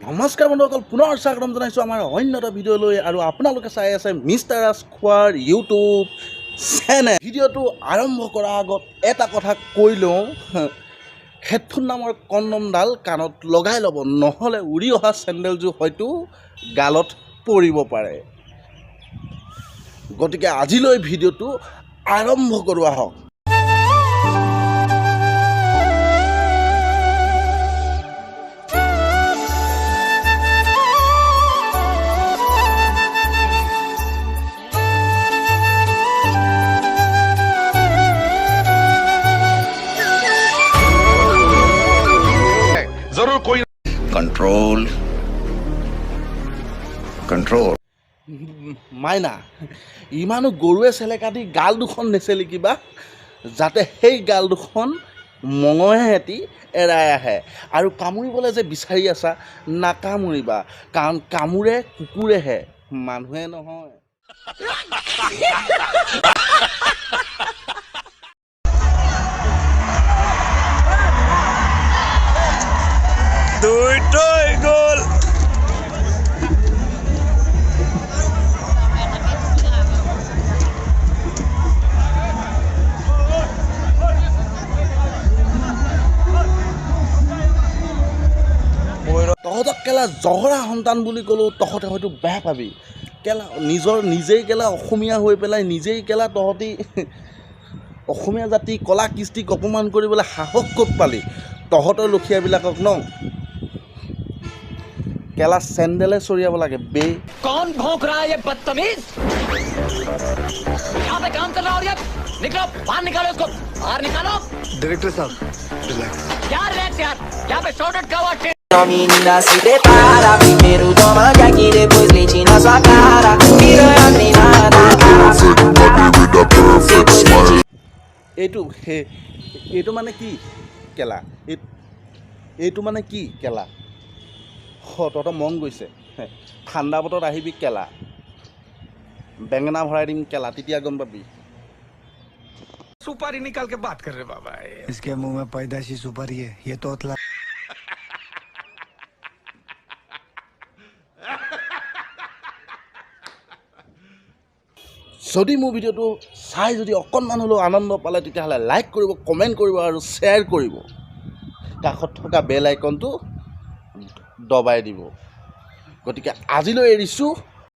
নমস্কাৰ বন্ধুসকল, পুনৰ স্বাগতম জনাইছোঁ আমাৰ অন্য এটা ভিডিঅ'লৈ আৰু আপোনালোকে চাই আছে মিষ্টাৰ ৰাজখোৱাৰ ইউটিউব চেনেল। ভিডিঅ'টো আৰম্ভ কৰাৰ আগত এটা কথা কৈ লওঁ, হেডফোন নামৰ কণ্ডমডাল কাণত লগাই ল'ব, নহ'লে উৰি অহা চেণ্ডেলযোৰ হয়তো গালত পৰিব পাৰে। গতিকে আজিলৈ ভিডিঅ'টো আৰম্ভ কৰোঁ আহক। जरूर कोई कंट्रोल कंट्रोल। মাইনা, ইমানো গৰুৱে চেলেকা দি গাল দুখন নেচেলিকিবা, যাতে সেই গাল দুখন মঙহে সেতি এৰাই আহে। আৰু কামুৰিবলৈ যে বিচাৰি আছা, নাকামুৰিবা, কাৰণ কামোৰে কুকুৰেহে, মানুহে নহয়। দুইটাই গোল। তহঁতক কেলা জহৰা সন্তান বুলি ক'লেও তহঁতে হয়তো বেয়া পাবি। কেলা নিজৰ নিজেই কেলা অসমীয়া হৈ পেলাই নিজেই কেলা তহঁতি অসমীয়া জাতি কলা কৃষ্টিক অপমান কৰিবলৈ সাহস ক'ত পালি? তহঁতৰ লখীয়াবিলাকক ন কেলা চেণ্ডেলে চৰিয়াব লাগে বে। कौन भौंक रहा है ये बदतमीज? यहाँ पे काम चल रहा है और ये, निकलो बाहर, निकालो इसको बाहर, निकालो। डायरेक्टर साहब, रिलैक्स। क्या रिलैक्स यार? यहाँ पे शॉर्ट आउट का हुआ। Menina, se prepara. Primeiro toma Jack, depois leite na sua cara. Piranha treinada. এইটো সেই এইটো মানে কি কেলা? এইটো মানে কি কেলা? হ, তহঁতৰ মন গৈছে। ঠাণ্ডা বতৰত আহিবি কেলা, বেঙেনা ভৰাই দিম কেলা, তেতিয়া গম পাবি। सुपारी निकाल के बात कर रहे बाबा। इसके मुंह में पैदाशी सुपारी है, ये तोतला। যদি মোৰ ভিডিঅ'টো চাই যদি অকণমান হ'লেও আনন্দ পালে, তেতিয়াহ'লে লাইক কৰিব, কমেণ্ট কৰিব আৰু শ্বেয়াৰ কৰিব। কাষত থকা বেল আইকনটো দবাই দিব। গতিকে আজিলৈ এৰিছোঁ।